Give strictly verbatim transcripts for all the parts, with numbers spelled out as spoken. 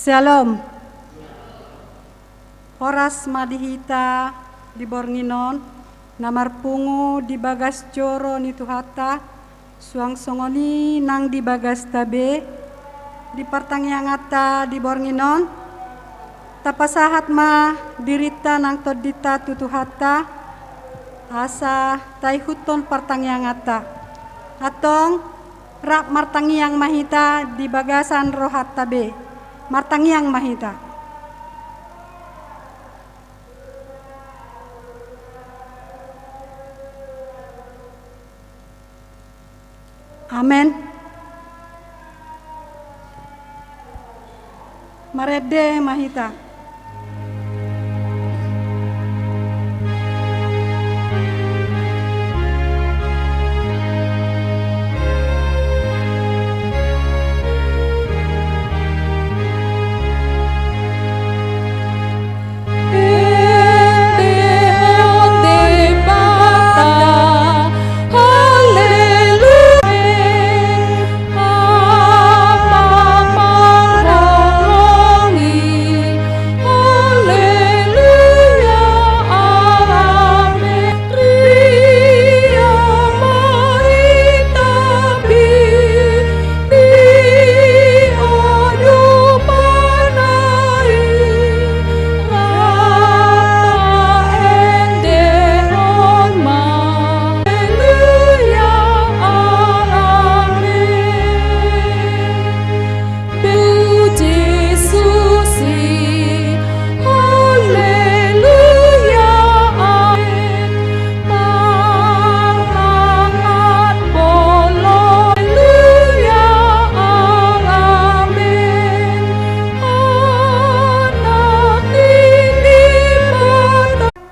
Syalom. Horas ma di hita di borngin on, na marpungu di bagas joro ni Tuhanta, suang songon i nang di bagasta be, di partangianganta di borngin on, tapasahat ma dirinta nang tondinta tu Tuhanta, asa taihuthon partangianganta. Antong, rap martangiang ma hita di bagasan rohanta be. Martangiang ma hita. Amen. Marende ma hita.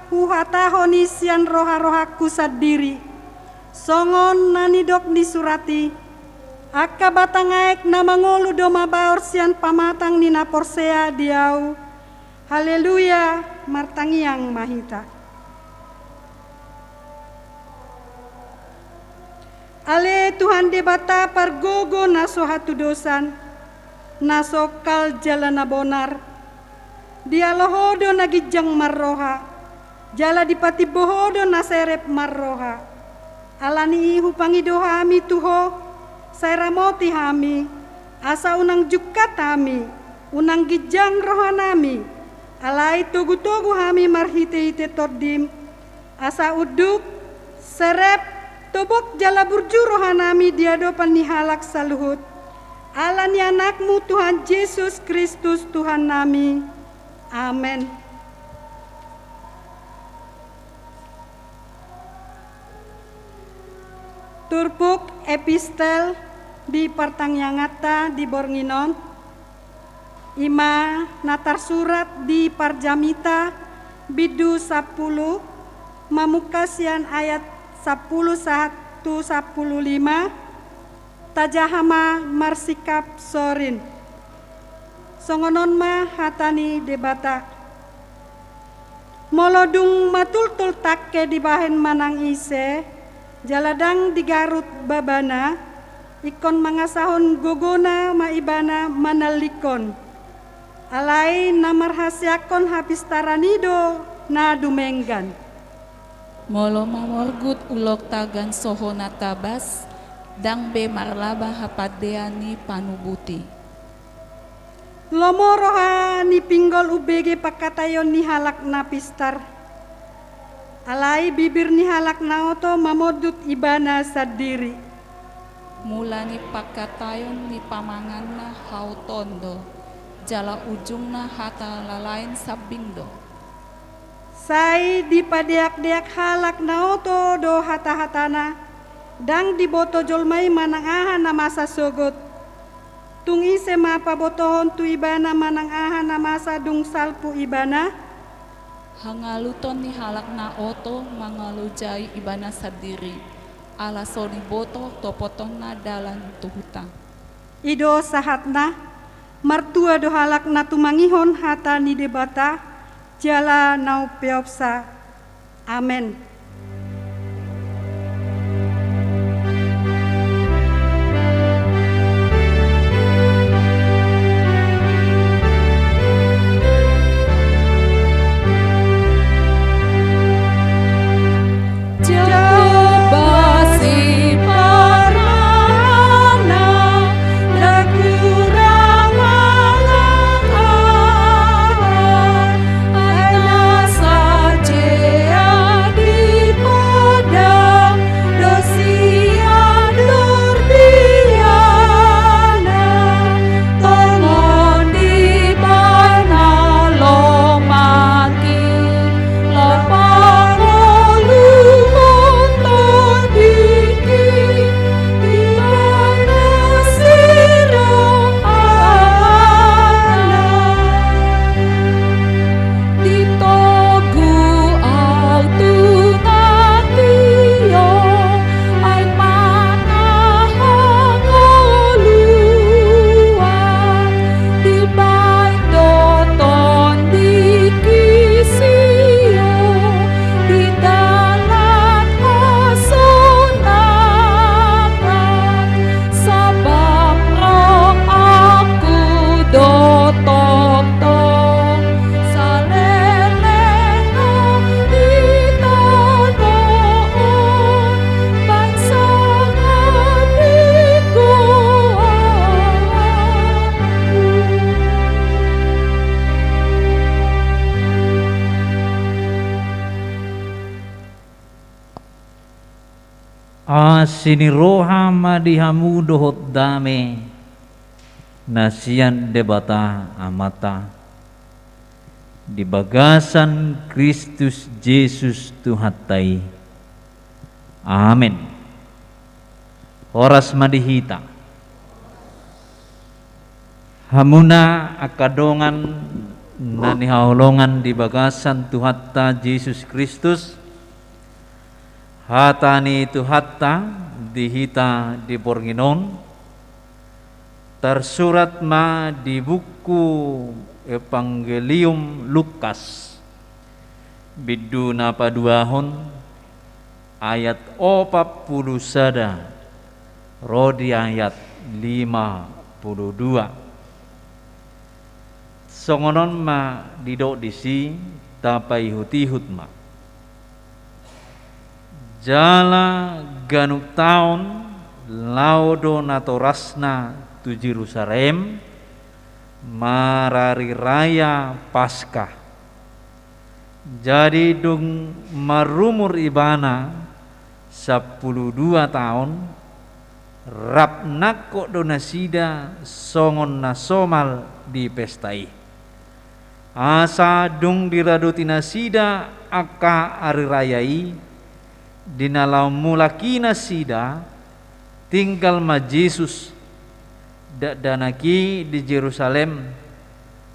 Huhatahon i sian roharohangku sandiri, songon na nidok ni surat i, angka batang aek na mangolu do mabaor sian pamatang ni na porsea di ahu. Haleluya, martangiang ma hita. Ale Tuhan Debata pargogo na so hatudosan, na so ongkal jala na bonar, dialo Ho do na ginjang marroha, jala dipatimbo Ho do na serep marroha. Ala ni i hupangido hami tu Ho, sai ramoti hami, asa unang jungkat hami, unang ginjang rohanami, alai togutogu hami marhitehite Tondim, asa unduk, serep, tobok jala burju rohanami di adopan ni halak saluhut. Ala ni AnakMu Tuhan Jesus Kristus Tuhannami. Amen. Turpuk epistel di partangianganta di borngin on, i ma na tarsurat di Parjamita bindu sampulu, mamungka sian ayat sampulu sahat tu sampulu lima, tajaha ma marsingkap sorin. Songon on ma hata ni Debata. Molo dung matultul tangke dibahen manang ise, jala ndang digarut babana, ingkon mangasahon gogona ma ibana manalingkon. Alai na marhaseangkon hapistaran i do na dumenggan. Molo mamorgut ulokta gansohon na tabas, ndang be marlaba hapandean ni panubut i. Lomo roha ni pinggol umbege pangkataion ni halak na pistar. Alai bibir ni halak na oto mamondut ibana sandiri. Mula ni pangkataion ni pamanganna haotoon do, jala ujungna hata lalaen sambing do. Sai dipadeakdeak halak na oto do hatahatana, ndang diboto jolma i manang aha na masa sogot. Tung ise ma pabotohon tu ibana manang aha na masa dung salpu ibana? Hangaluton ni halak na oto mangalojai ibana sandiri, ala so diboto topotonna dalan tu huta. I do sahatna. Martua do halak na tumangihon hata ni Debata, jala na umpeopsa. Amen. Asi ni roha ma di hamu dohot dame na sian Debata Amanta di bagasan Kristus Jesus Tuhanta i. Amen. Horas ma di hita. Hamuna angka dongan na nihaholongan di bagasan Tuhanta Jesus Kristus, hata ni Tuhanta di hita di borngin on, tarsurat ma di buku Evangelium Lukas, bindu na paduahon, ayat opat pulu sada ro di ayat lima pulu dua. Songon on ma didok disi, tapaihut-ihut ma. Jala ganup taon laho do natorasna tu Jerusalem marari raya Paska. Jadi dung marumur ibana sampulu dua taon, rap nangkok do nasida songon na somal di pesta i. Asa dung diradoti nasida angka ari raya i, di na laho mulak i nasida, tinggal ma Jesus dakdanak i di Jerusalem,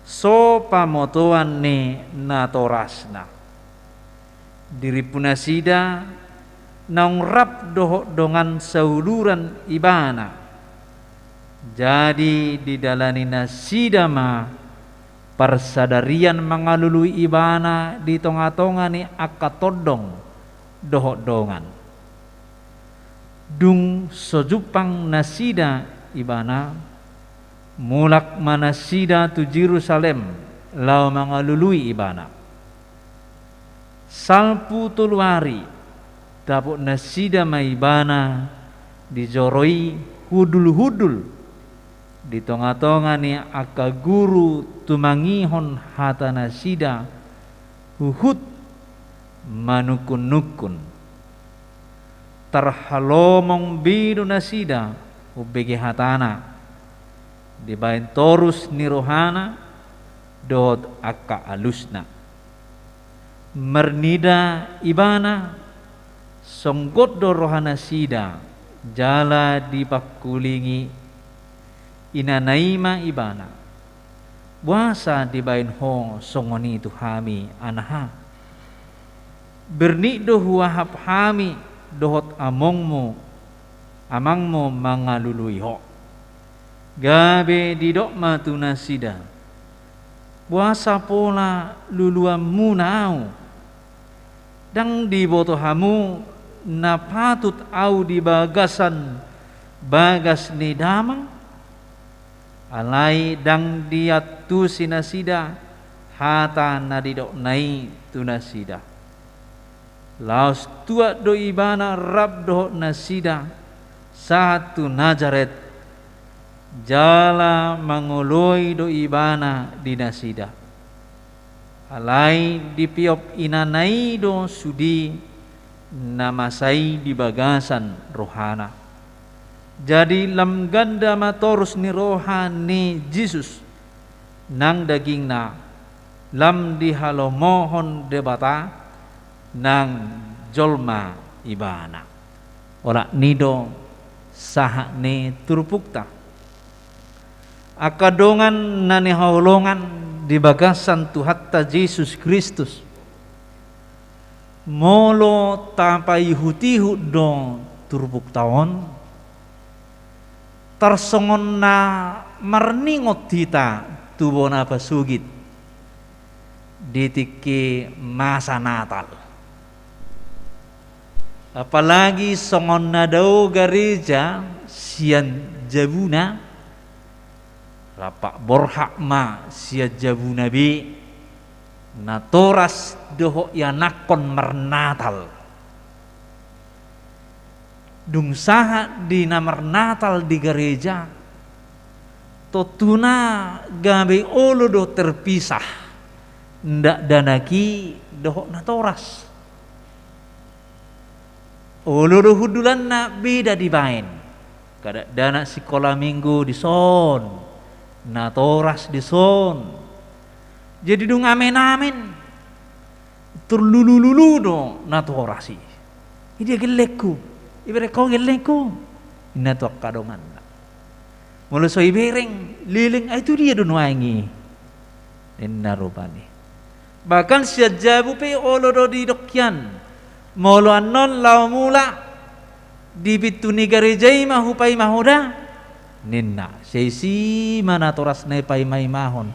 so pamotoan ni natorasna. Dirimpu nasida naung rap dohot dongan sauluran ibana. Jadi didalani nasida ma parsadarian mangalului ibana di tonga-tonga ni angka tondong dohot dongan. Dung so jumpang nasida ibana, mulak ma nasida tu Jerusalem laho mangalului ibana. Salpu tolu ari, dapot nasida ma ibana di joro i hundul-hundul di tonga-tonga ni angka guru tumangihon hata nasida huhut manungkun-nungkun. Tarhalomong be do nasida umbege hatana, dibaen torus ni rohana dohot angka alusna. Marnida ibana, songgot do rohanasida, jala dipangkulingi inana i ma ibana. Boasa dibaen ho songon i tu hami, anaha? Bernit do huahap hami dohot amongmu, amangmu mangalului ho. Gabe didok ma tu nasida, boasa pola luluanmuna ahu? Ndang diboto hamu na patut ahu di bagasan bagas ni damang? Alai ndang diantusi nasida hata na didokna i tu nasida. Laos tuat do ibana rap dohot nasida sahat tu Najaret, jala mangoloi do ibana di nasida. Alai dipeop inana i do sude na masa i di bagasan rohana. Jadi lam ganda ma torus ni roha ni Jesus nang dagingna, lam dihalomohon Debata nang jolma ibana. Olat ni do sahat ni turpukta. Angka dongan na nihaholongan di bagasan Tuhanta Jesus Kristus, molo tapaihut-ihut do turpukta on, tarsongon na marningot hita tu bona pasogit di tingki masa Natal. Apalagi songon na dao gareja sian jabuna, rap borhat ma sian jabuna be, natoras dohot ianakhon marnatal. Dung sahat di na marnatal di gareja, tontuna gabe olo do terpisah dakdanak i dohot natoras. Olo do hundulanna beda dibaen. Kadang dakdanak sikola minggu dison, natoras dison. Jadi dung amen-amen, turlulu-lulu do natoras i. I dia gellengku, ibereng ho gellengku, ninna tu angka donganna. Molo so ibereng, leleng, ai tu dia do nuaeng i, ninna rupani. Bahkan sian jabu pe olo do didok hian. Molo annon laho mulak, di pintu ni gareja i ma hupaima ho da, ninna. Sai isi ma natorasna i paima-imahon.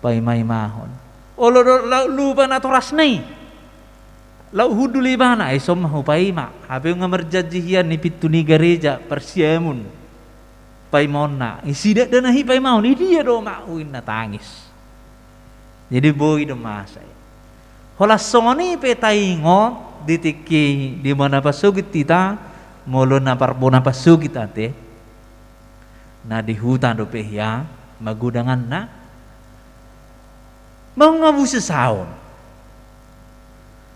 Paima-imahon. Olo do laho lupa natorasna i. Laho hundul ibana, ai ison ma hupaima. Hape nga marjanji hian di pintu ni gareja, parsiamun. Paimaonna, i si dakdanak i paimaon, i dia do omakhu, ninna tangis. Jadi boi do masa i. Holan songon i pe taingot di tingki di bona pasogit hita, molo na par bona pasogit ate. Na di huta dope hea magodanganna. Mangabuse saon.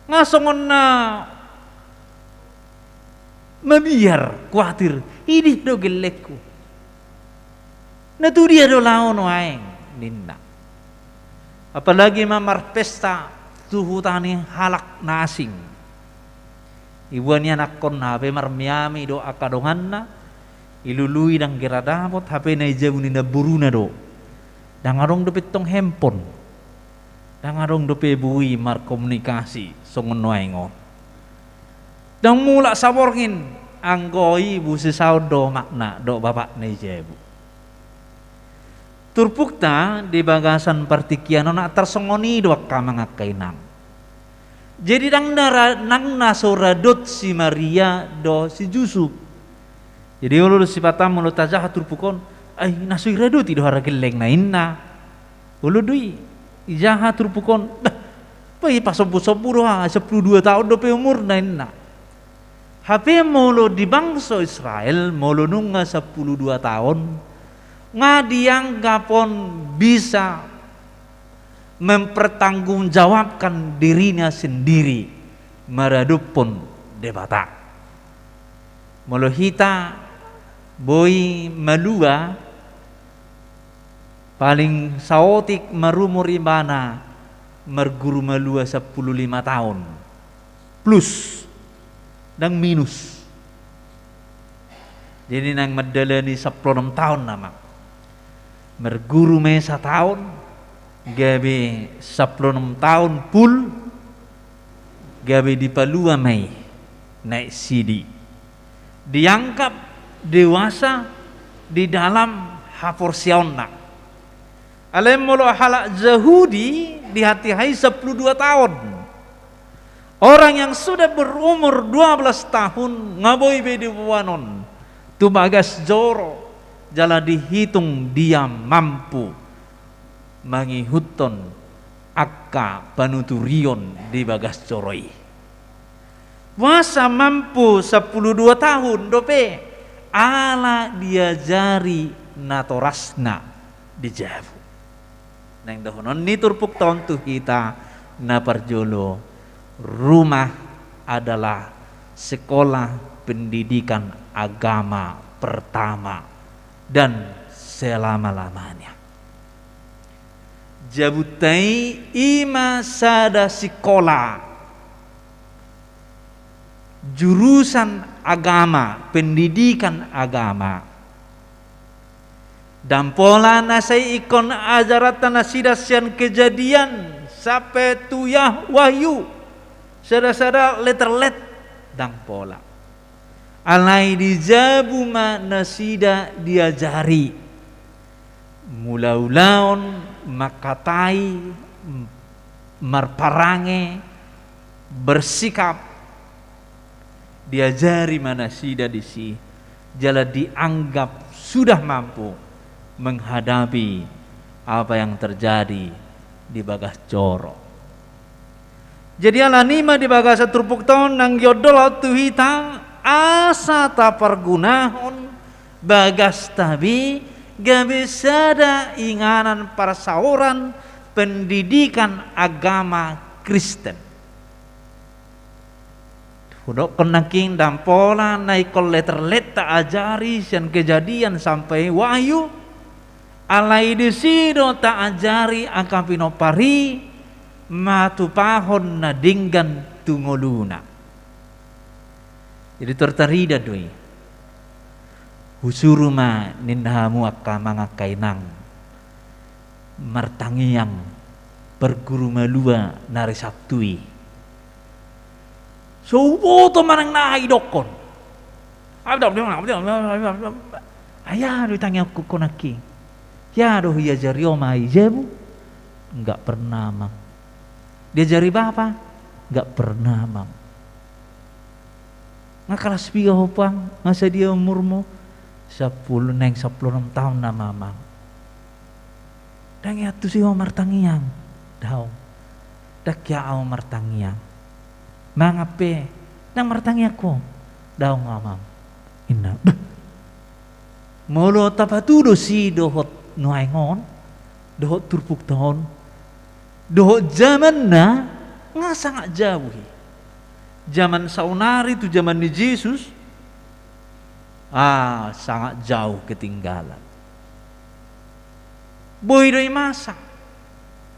Nga songon na mabiar, kuatir, i dia do gellengku. Na tu dia do laho nuaeng, ninna. Apalagi ma marpesta tu huta ni halak na asing. Iboan i anakkonna hape marmiami do angka donganna, ilului ndang gera dapot, hape na i jabu ni namboruna do. Ndang adong dope tong handphone. Ndang adong dope boi markomunikasi songon nuaeng on. Ndang mulak saborngin, anggo i buse saon do omakna dohot bapakna i jabu. Turpukta di bagasan partingkian on, tarsongon i do angka amang angka inang. Jadi ndang na ra-, ndang na so radot si Maria dohot si Jusup. Jadi olo do sipata molo tajaha turpuk on, ai na so iradoti do hara gellengna, ninna. Olo do i, ijaha turpuk on, bah, bah, i pasombu-sombu do ha, sampulu dua taon dope umurna, ninna. Hape molo di bangso Israel, molo nunga sampulu dua taon, nga dianggap on bisa mempertanggungjawabkan dirinya sendiri maradophon Debata. Molo hita boi malua, paling saotik marumur ibana marguru malua sampulu lima taon. Plus, ndang minus. Jadi naeng mandalani sampulu onom taon nama. Marguru ma i sataon, gabe sampulu onom taon full, gabe dipalua ma i naik sidi. Dianggap dewasa di dalam haporseaonna. Alai molo halak Jahudi dihatihai sampulu dua taon. Orang yang sudah berumur dua belas tahun nga boi be diboanon tu bagas joro jala dihitung dia mampu mangihuthon angka panuturion di bagas joro i. Boasa mampu sampulu dua taon dope? Ala diajari natorasna di jabu. Naeng dohonon ni turpukta on tu hita na parjolo, rumah adalah sekolah pendidikan agama pertama dan selama-lamanya. Jabunta i, i ma sada sikola jurusan agama, pendidikan agama. Ndang pola na sai ingkon ajaranta nasida sian Kejadian sampe tu Yah-, Wahyu, sada-sada letter let, ndang pola. Alai di jabu ma nasida diajari. Mulaulaon, mangkatai, m-, marparange, bersikap, diajari ma nasida disi, jala dianggap sudah mampu menghadapi apa yang terjadi di bagas joro. Jadi alani ma di bagasan turpukta on nang diondolhon tu hita, asa tapargunahon bagasta be gabe sada inganan parsaoran pendidikan agama Kristen. Hudokkon nangkin, ndang pola na ingkon letter-letter taajari sian Kejadian sampai Wahyu, alai disi do taajari angka pinompar i matupahon na denggan tu ngoluna. Jadi tartarida do i. Husuru ma ninna hamu angka amang angka inang martangiang parguru malua na ari Sabtu i. So huboto manang na aha didokkon. Ai aha do tangiangku nangkin? Ia do huajari ho ma i jabu? Nggak pernah, Amang. Diajari bapa? Nggak pernah, Amang. Nga kelas piga ho, Amang? Nga sadia umurmu? Sampulu, naeng sampulu onom taon nama, Amang. Ndang iantusi ho martangiang? Daong. Ndang hea ahu martangiang. Mangan pe? Ndang martangiang ho? Daong, Amang. Inna. Bah. Molo tapatudos i dohot nuaeng on, dohot turpukta on, dohot jamanna, nga sangat jauh i. Jaman saonari tu jaman ni Jesus, ah, sangat jauh ketinggalan. Boi do i masa.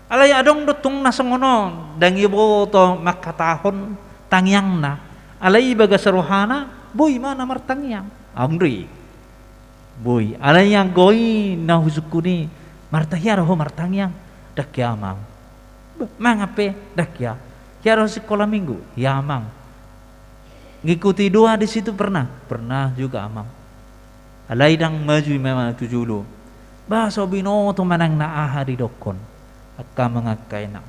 Alai adong do tong na songon on, ndang diboto mangkatahon tangiangna. Alai di bagas rohana, boi ma na martangiang. Adong do i. Boi. Alai anggo i na husungkun i, marta hea do ho martangiang? Ndang hea, Amang. Bah, mangan pe? Ndang hea. Hea do ho sikola minggu? Hea, Amang. Ngikuti doa di situ pernah? Pernah juga, Amang. Alai ndang maju memang tu jolo. Bah, so binoto manang na aha didokkon angka amang angka inang.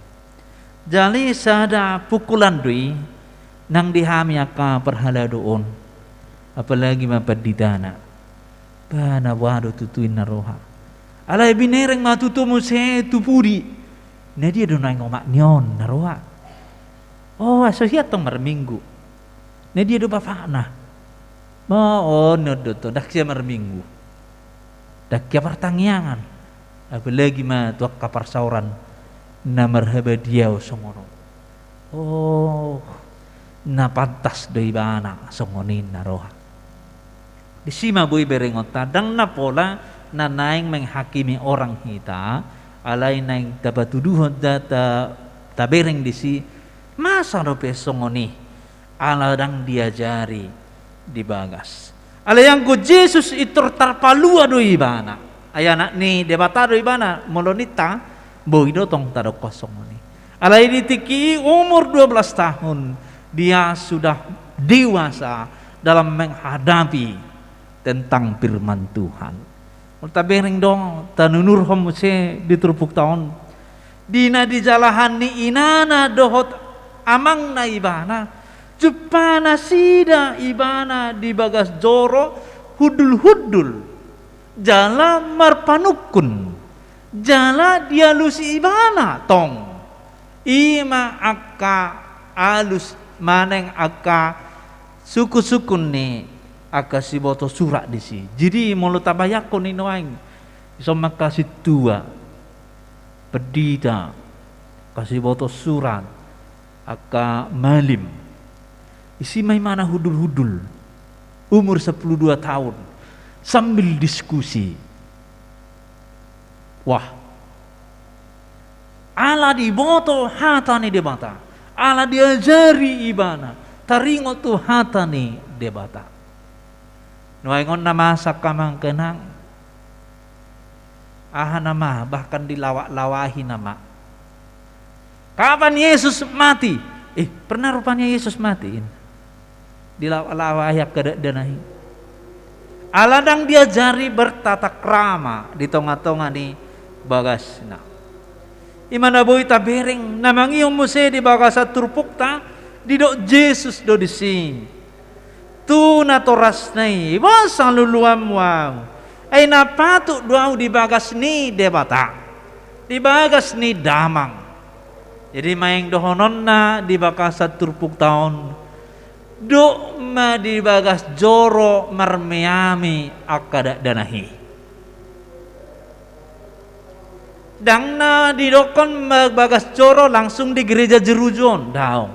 Jala sada pukulan do i nang di hami angka parhalado on. Apalagi ma panditana. Bah, na boha do tutu inna roha. Alai binereng ma tutu muse tu pudi. Na dia do naeng omak ni on na roha? Oh, aso hea tong marminggu. Na dia do bapakna? Ma on do tong, ndang hea marminggu. Ndang hea partangiangan. Apalagi ma tu angka parsaoran na marhabadiaon songon on. Oh, na pantas do ibana songon i na roha. Disi ma boi berengonta, ndang na pola na naeng menghakimi orang hita, alai naeng tapatuduhon da ta, tabereng disi, masa dope songon i, ala ndang diajari di bagas. Alai anggo Jesus i tor tarpalua do ibana. Ai anak ni Debata do ibana, molo ninta, boi do tong tadokkon songon i. Alai di tingki i umur dua belas tahun, dia sudah dewasa dalam menghadapi tentang firman Tuhan. Molo tabereng do, tanunurhon muse di turpukta on. Di na dijalahan ni inana dohot amangna ibana, jumpa nasida ibana di bagas joro hundul-hundul. Jala marpanungkun. Jala dialusi ibana tong. I ma angka alus manang angka sungkun-sungkun ni angka siboto surat disi. Jadi molo tabayangkon i nuaeng, ison ma angka sintua, pandita, angka siboto surat, angka malim. Disi ma imana hundul-hundul, umur sampulu dua taon, sambil diskusi. Wah. Ala diboto hata ni Debata, ala diajari ibana, taringot tu hata ni Debata. Nuaeng on na masa angka amang angka inang, aha nama, bahkan dilawak-lawahi nama. Kapan Yesus mati? Eh, pernah rupanya Yesus mati, in. Dilawak-lawahi angka dakdanak i. Ala ndang diajari bertatakrama di tonga-tonga ni bagasna. I ma na boi tabereng, na mangihut muse di bagasan turpukta, didok Jesus do disi. Tu natorasna i, boasa luluanmu ahu? Ai na patut do ahu di bagas ni Debata, di bagas ni Damang. Jadi maeng dohononna di bagasan turpukta on, dok ma di bagas joro marmeami angka dakdanak i. Ndang na didokkon ma bagas joro langsung di gereja Jeruju on, daong.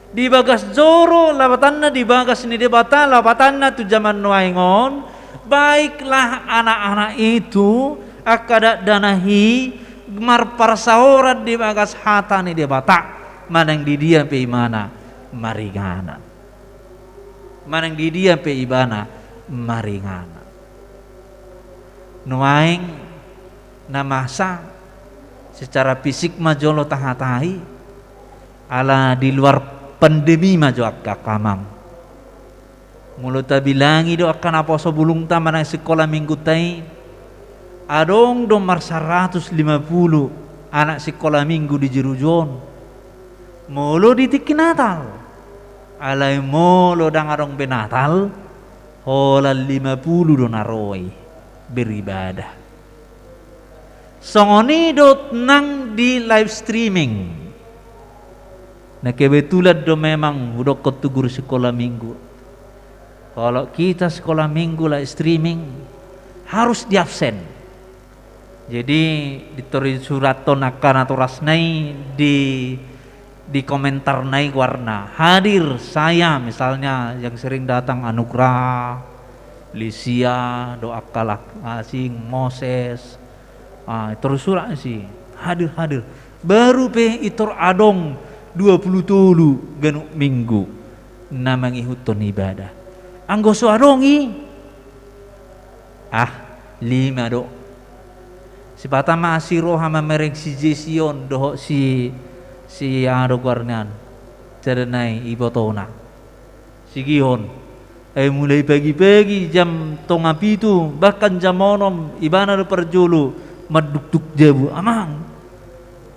Di bagas joro, lapatanna di bagas ni Debata, lapatanna tu jaman nuaeng on, baiklah anak-anak itu, angka dakdanak i, marparsaoran di bagas hata ni Debata, manang di dia pe ibana maringanan. Manang di dia pe ibana maringanan. Nuaeng na masa secara fisik ma jolo tahatai, ala di luar pandemi ma jo angka, angka amang. Molo tabilangi do angka naposo bulungta manang sikola mingguta i, adong do marsaratus lima pulu anak sikola minggu di Jeruju on. Molo di tingki Natal. Alai molo ndang adong be Natal, holan lima pulu do na ro i beribadah. Songon i do nang di live streaming. Na kebetulan do memang hudokkon tu guru sikola minggu, kalau kita sikola minggu live streaming, harus di absen. Jadi, di tor disurathon angka natorasna i di, di komentarna i goarna. Hadir saya, misalnya yang sering datang Anugrah, Lisia, do angka lak-, asing, Moses. Ah, i tor surat i si, hadir, hadir. Baru pe i tor adong dua pulu tolu ganup minggu na mangihuthon ibadah. Anggo so adong i, ah, lima do. Sipata ma asi roha mamereng si Jesi on dohot si, si aha do goarna an, sada nai ibotona si Gihon. Ai mulai pagi-pagi jam tonga pitu bahkan jam onom ibana do parjolo mandukduk jabu, amang.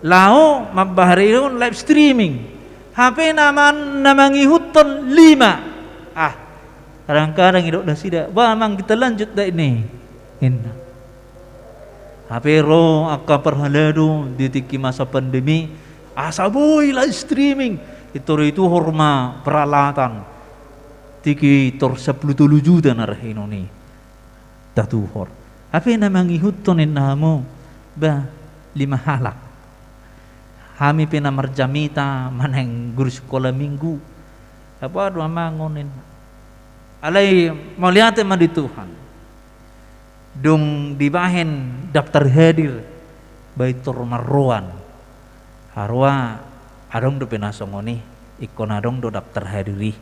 Laho mambahen on live streaming. Hape na man-, na mangihuthon lima. Ah, kadang-kadang idok nasida, "Bah, amang, kita lanjut dah ini," ninna. Hape ro angka parhalado di tingki masa pandemi, asa boi live streaming. I tor ituhor ma peralatan. Tingki tor sampulu tolu juta na rahinon i tatuhor. Hape na mangihuthon ninna hamu, bah, lima halak. Hami pe na marjamita manang guru sikola minggu. Apa do amang on ninna. Alai mauliate ma di Tuhan. Dung dibahen daftar hadir, ba i tor marroan. Haroa adong dope na songon i, ingkon adong do daftar hadir i.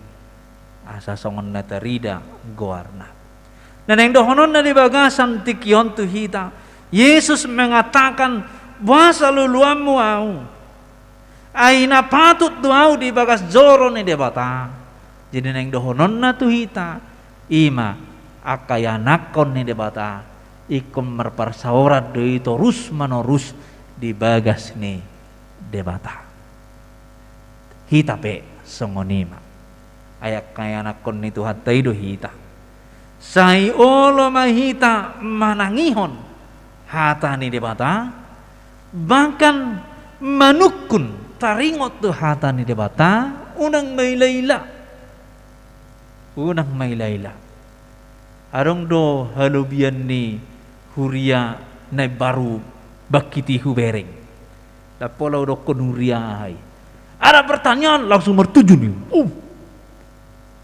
Asa songon na tarida goarna. Na naeng dohononna di bagasan tingki on tu hita, Yesus mengatakan, "Boasa luluanmu Ahu? Ai na patut do Ahu di bagas joro ni Debata." Jadi naeng dohononna tu hita, i ma angka ianakhon ni Debata, ingkon marparsaoran do i torus manorus di bagas ni Debata. Hita pe songon i ma. Ai angka ianakhon ni Tuhanta i do hita. Sai olo ma hita manangihon hata ni Debata, bahkan manungkun taringot tu hata ni Debata, unang maila-ila. Unang maila-ila. Adong do halobian ni huria na imbaru bangkit i hubereng. Ndang pola hudokkon huria aha i. Ada pertanyaan, langsung martuju nia. Uh.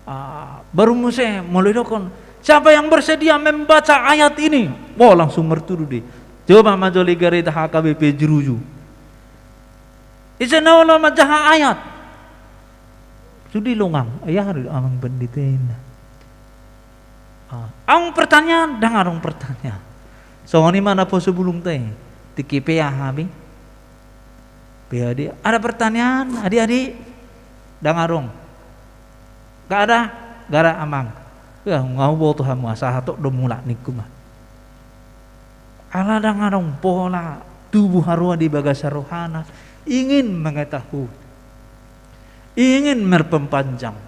Ah, baru muse molo didokkon, "Siapa yang bersedia membaca ayat ini?" Wah, langsung martudu dia. Coba ma jolo i garita H K B P Jeruju. Ise na olo manjaha ayat? Sude longang, ai aha do amang pandita i ninna. Ah, adong pertanyaan, ndang adong pertanyaan. Songon i ma naposo bulungta i, tingki P A hami. P A dia, ada pertanyaan, adik-adik? Ndang adong. Nggak ada? Nggak ada, amang. Ya, nunga huboto hamu, asa hatop do mulak ningku ma. Ala ndang adong pola tubu haroa di bagasan rohana, ingin mengetahui, ingin memperpanjang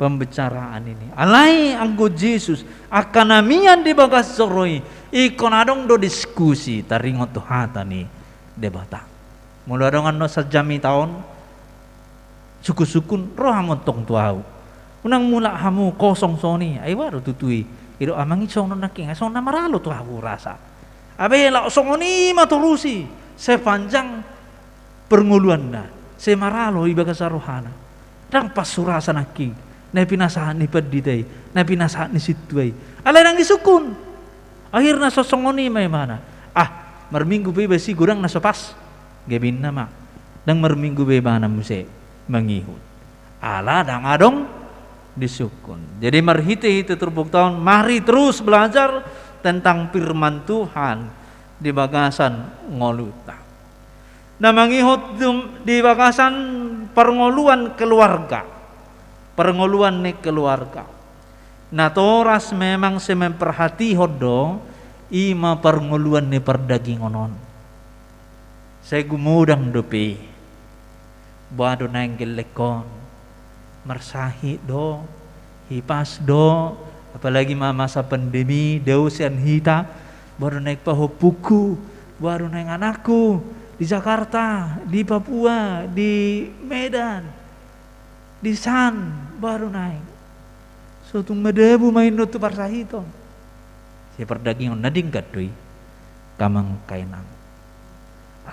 pembicaraan ini. Alai anggo Jesus, angka na mian di bagas joro i, ingkon adong do diskusi taringot tu hata ni Debata. Molo adong annon sanjamita on, sungkun-sungkun, ro hamu antong tu ahu. Unang mulak hamu kosong songon i, ai boha do tutu i. Didok amang i songon on nangkin, songon na maralo tu ahu rasa. Abe laho songon i ma torus i, sepanjang parngoluanna, sai maralo i bagasan rohana. Ndang pas hurasa nangkin na pinasahat ni pandita i, na pinasahat ni sintua i. Alai ndang disungkun. Akhirna songon i ma ibana. Ah, marminggu pe iba disi godang na so pas. Gabinna ma. Ndang marminggu be ibana muse mangihut. Ala ndang adong disungkun. Jadi marhite-hite turpukta on, mari terus belajar tentang firman Tuhan di bagasan ngolunta. Na mangihut di bagasan parngoluan keluarga. Parngoluan ni keluarga. Natoras memang sai memperhatihon do, i ma parngoluan ni pardagingon on. Sai gumodang dope. Boha do naeng gellengkon? Marsahit do, hipas do, apalagi ma masa pandemi, dao sian hita. Boha do naeng pahompungku? Boha do naeng anakku? Di Jakarta, di Papua, di Medan, di san, boha do naeng? So tung madabu ma inna tu parsahiton. Sai pardagingon na denggan do i, amang, inang.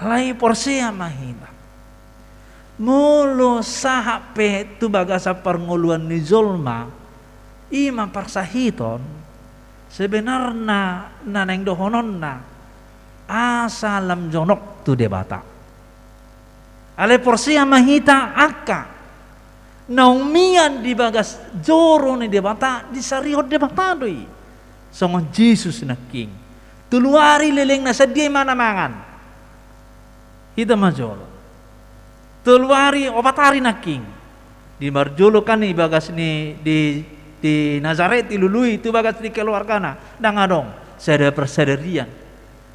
Alai porsea ma hita. Molo sahat pe tu bagasan parngoluan ni jolma, i ma parsahiton, sebenarna na naeng dohononna, asa lam jonok tu Debata. Alai porsea ma hita angka naung mian di bagas joro ni Debata, disarihon Debata do i. Songon Jesus nangkin. Tolu ari lelengna, sadia ibana mangan? Hita ma jolo. Tolu ari, opat ari nangkin. Di marjolo kan i bagas ni di, di Nazaret, dilului tu bagas ni keluargana. Ndang adong sada parsadarian.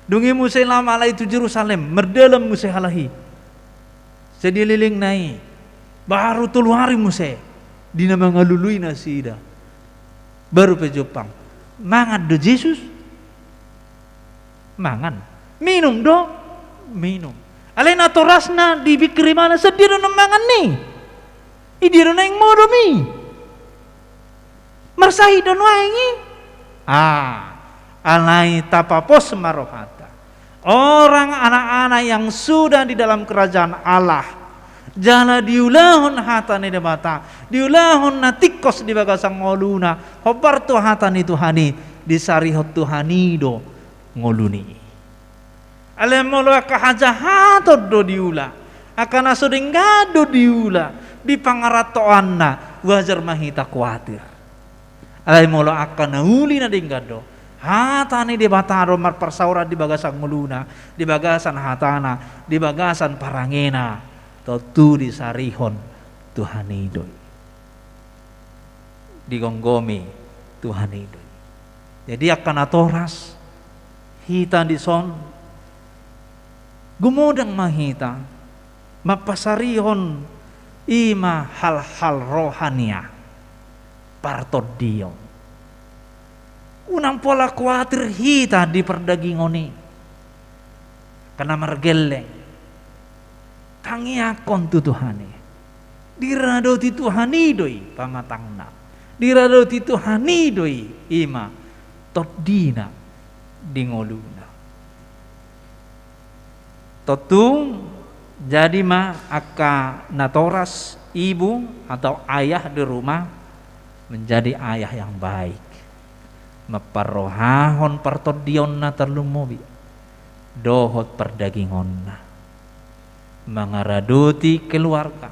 Dung i muse lam halak i tu Jerusalem, mardalan muse halak i. Sadia lelengna i? Baru tolu ari muse di na mangalului nasida. Baru pe jumpang. Mangan do Jesus? Mangan. Minum do? Minum. Alai natorasna dipikiri ibana, sadia do na mangan i? Idia do naeng modom i? Marsahit do nuaeng i? Ah, alai tapapos ma rohanta. Orang anak-anak yang sudah di dalam kerajaan Allah, jala diulahon hata ni Debata, diulahon na tingkos di bagasan ngoluna, hombar tu hata ni Tuhan i, disarihon Tuhan i do ngoluna i. Alai molo angka hajahaton do diula, angka na so denggan do diula, di pangarantoanna, wajar ma hita kuatir. Alai molo angka na uli na denggan do, hata ni Debata do marparsaoran di bagasan ngoluna, di bagasan hatana, di bagasan parangena, tontu disarihon Tuhan i do i. Digomgomi Tuhan i do i. Jadi angka natoras, hita dison, gumodang ma hita mampasarihon i ma hal-hal rohania, partondion. Unang pola kuatir hita di pardagingon i. Angka na margelleng, tangiangkon tu Tuhan i. Diradoti Tuhan i do i pamatangna. Diradoti Tuhan i do i, i ma tondina di ngoluna. Tontu jadi ma angka natoras, ibu atau ayah di rumah menjadi ayah yang baik. Mamparrohahon partondionna tarlumobi dohot pardagingonna. Mangaradoti keluarga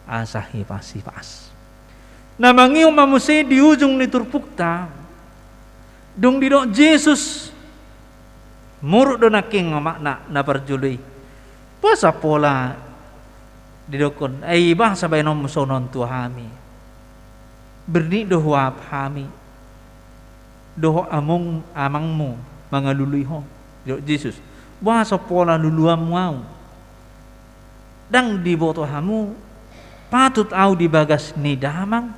asa hipas-hipas. Na mangihut ma muse di ujung ni turpukta, dung didok Jesus, muruk do nangkin omakna na parjolo i. Boasa pola didokkon, ai boasa baenonmu songon on tu hami? Bernit do huahap hami dohot among, amangmu mangalului ho. Didok Jesus, boasa pola luluanmu ahu? Ndang diboto hamu patut ahu di bagas ni damang?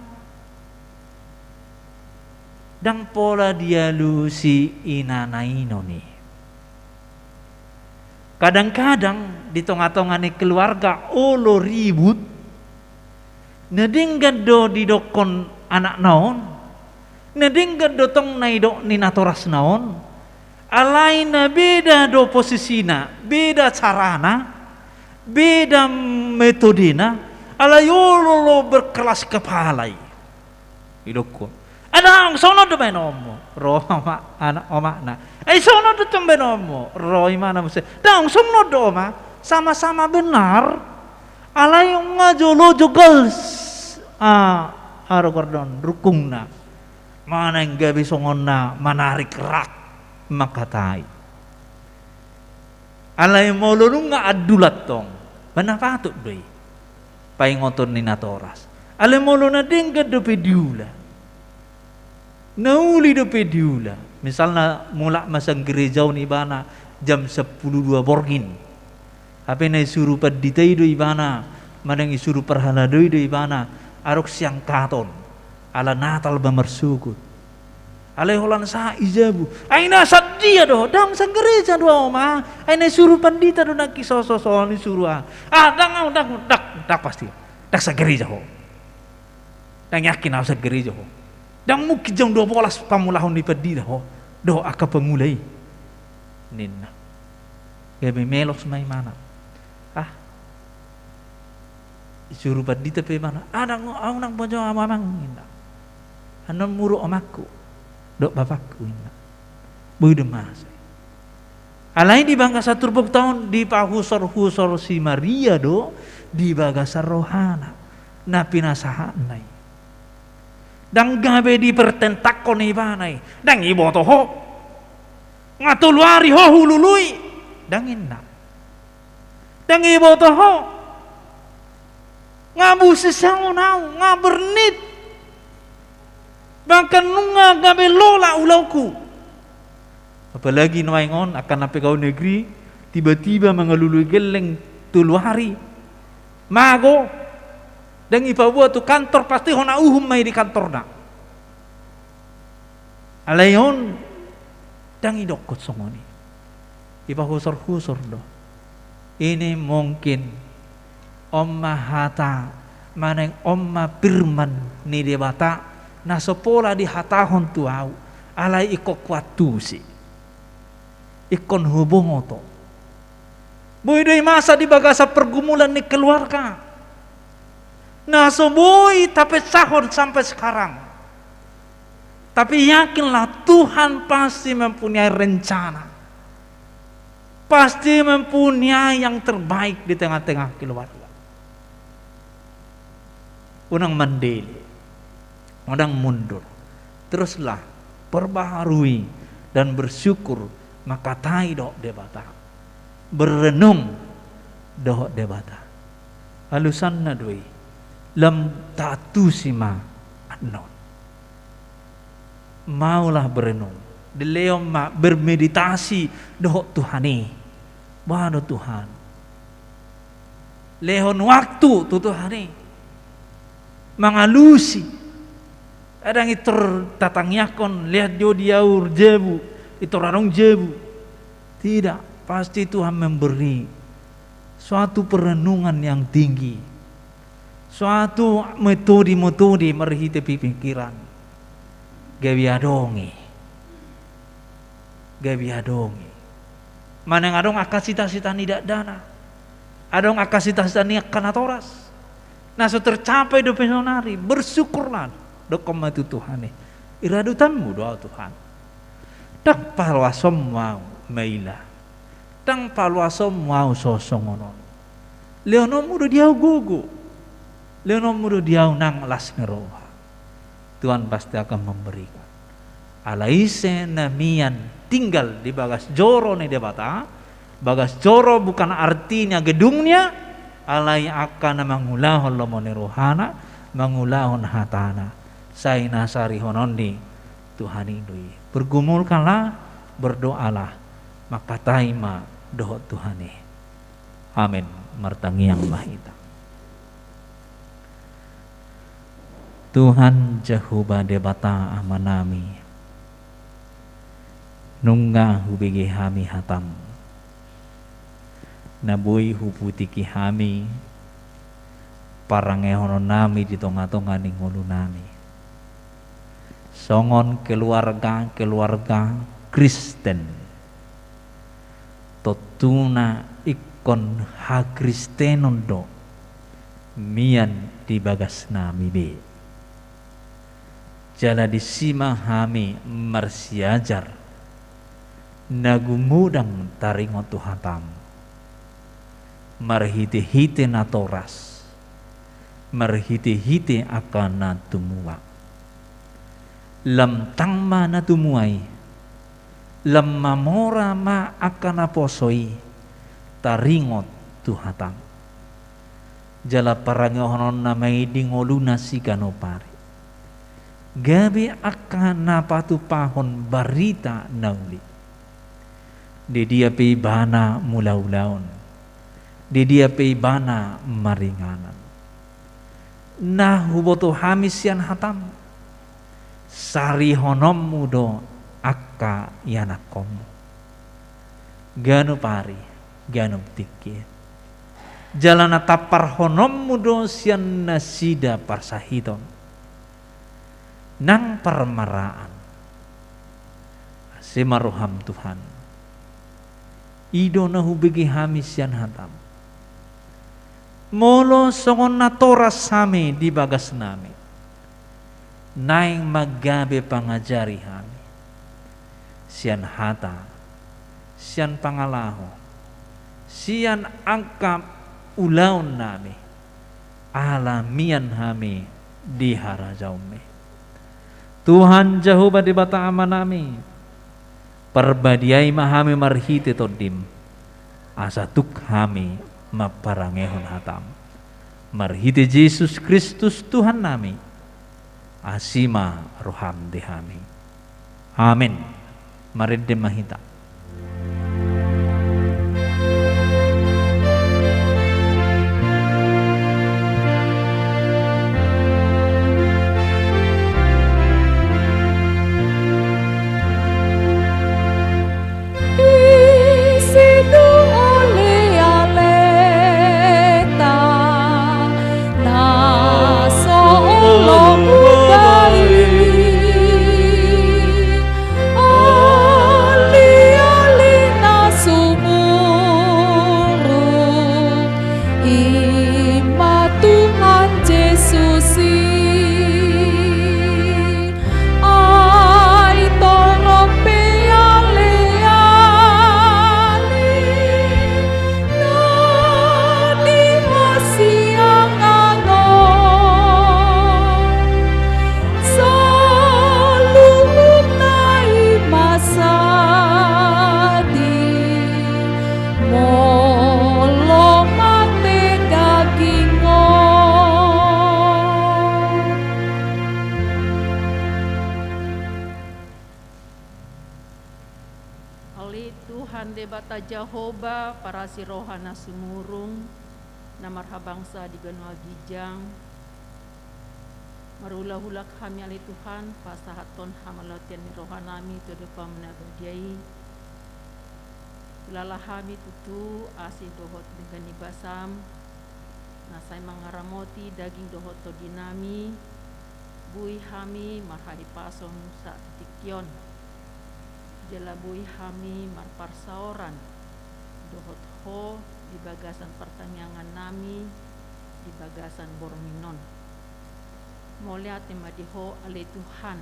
Ndang pola dialusi inana inon i. Kadang-kadang di tonga-tonga ni keluarga olo ribut, na denggan do didokkon anakna on, na denggan do tong na didok ni natorasna on, alai na beda do posisina, beda carana, beda metodena, Alai olo lo berkeras kepala i. Didok ho. Ndang songon on do baenonmu. Ro ma anak omakna. Ai songon on do tong baenonmu. Ro imana muse. Ndang songon on do oma. Sama-sama benar. Alai nunga jolo jogal. Ah, arogardon rukungna. Manang gabe songon na manarik rak mangkatai. Alai molo nunga andulan tong, ba na patut do i paingoton ni natoras. Alai molo na denggan dope diula, na uli dope diula, misalna mulak ma sian gereja on ibana jam sampulu dua borngin, hape na isuru pandita i do ibana, manang isuru parhalado i do ibana, adong siangkaton, ala Natal ba marsogot. Alai holan sahat i jabu. Ai na sian dia do ho? Ndang sian gereja do ahu ma. Ai na isuru pandita do nangkin sososon isuru ahu. Ah, ndang ahu, ndang, ndang, ndang pasti. Ndang sian gereja ho. Ndang yakin ahu sian gereja ho. Ndang mungkin jam dua bolas pamulahon ni pandita ho dohot angka pangula i, ninna. Gabe melos ma imana. Ah, isuru pandita pe imana, ah, ndang, ahu ndang boto amang, ninna. Annon muru omakku dohot bapakku, ninna. Boi do masa i. Alai di bagasan turpukta on dipahusor-husor si Maria do di bagasan rohana na pinasahatna i. Ndang gabe dipertentangkon ibana i. Ndang iboto ho. Nga tolu ari ho hulului. Ndang ninna. Ndang iboto ho. Nga busisaon ahu, nga bernit. Bahkan nunga gabe lola ulaonku. Apalagi nuaeng on angka na pegawai negeri, tiba-tiba mangalului gelleng tolu ari. Mago, ndang ipaboa tu kantor, pasti hona uhum ma i di kantorna. Alai on, ndang idokkon songon i. Ipahusor-husor do. Ini mungkin on ma hata, manang on ma firman ni Debata, na so pola dihatahon tu ahu, alai ingkon huantusi. Ingkon huboto. Boi do i masa di bagasan pergumulan ni keluarga na so boi tapecahon sampai sekarang. Tapi yakinlah, Tuhan pasti mempunyai rencana. Pasti mempunyai yang terbaik di tengah-tengah keluarga. Unang mandele, unang mundur. Teruslah perbaharui dan bersyukur, mangkatai dohot Debata. Berrenung dohot Debata. Alusanna do i, lam taantusi ma annon. Maulah berenung. Dilehon ma bermeditasi dohot Tuhan i. Boha do Tuhan? Lehon waktu tu Tuhan i. Mangalusi. Ndang i tor tatangiangkon, lihat jo di ahu jabu, i tor adong jabu. Tidak, pasti Tuhan memberi suatu perenungan yang tinggi. Suatu metode-metode marhite pingkiran. Gabe adong i. Gabe adong i. Manang adong angka cita-cita ni dakdanak. Adong angka cita-cita ni angka natoras. Na so tercapai dope saonari, bersyukurlah. Dokkon ma tu Tuhan i. I radotanmu do ahu Tuhan. Ndang paloasonmu ahu maila. Ndang paloasonmu ahu so songon on. Lehononmu do di ahu gogo. Lehononmu do di ahu nang las ni roha. Tuhan pasti akan memberikan. Alai ise na mian tinggal di bagas joro ni Debata, bagas joro bukan artinya gedungnya, alai angka na mangulahon lomo ni rohana, mangulahon hatana. Sai na sarihononni Tuhan i do i. Bergumulkanlah, berdoalah, mangkatai ma dohot Tuhan i. Amen. Martangiang ma hita. Tuhan Jahowa Debata Amanami, nunga hubege hami hatam, na boi huputiki hami parangehononnami di tonga-tonga ni ngolunami. Songon keluarga-keluarga Kristen, tontuna ingkon hakristenon do mian di bagasnami be. Jala disi ma hami marsiajar na gumodang taringot tu hatam, marhitehite natoras, marhitehite angka na tumua. Lam tang ma na tumua i, lam mamora ma angka naposo i taringot tu hatam. Jala parangehononna ma i di ngoluna siganup ari, gabe angka na patupahon barita na uli. Di dia pe ibana mulaulaon, di dia pe ibana maringanan. Na huboto hami sian hatam, sarihononmu do angka ianakkonmu ganup ari, ganup tingki. Jala na tamparhononmu do sian nasida parsahiton nang parmaraan. Ase ma roham Tuhan. I do na hubege hami sian hatam. Molo songon natoras hami di bagasnami, naeng ma gabe pangajari hami sian hata, sian pangalaho, sian angka ulaonnami, ala mian hami di harajaonmi. Tuhan Jahowa Debata Amanami, parbadiai ma hami marhite Tondim, asa tuk hami mamparangehon hatam. Marhite Jesus Kristus Tuhannami, asi ma roham di hami. Amen. Marende ma hita. Isi do ale-aleta na so olo hubahen, ali-ali na sumurung, i ma Tuhan Jesus i. Ai torop pe ale-ale na di hasiangan on, saluhutna i ma sadi molo mate daging on. Ale Tuhan Debata Jahowa, parasi roha na sumurung, na marhabangsa di banua ginjang, marhulahula hami ale Tuhan, pasahathon hamauliateon ni rohanami tu adopanmu na badia i. Hulala hami tutu asi dohot denggan ni basam, na sai mangaramoti daging dohot tondinami, boi hami marhahipason saat tingki on. Jala boi hami marparsaoran dohot Ho di bagasan partangiangannami di bagasan borngin on. Mauliate ma di Ho ale Tuhan.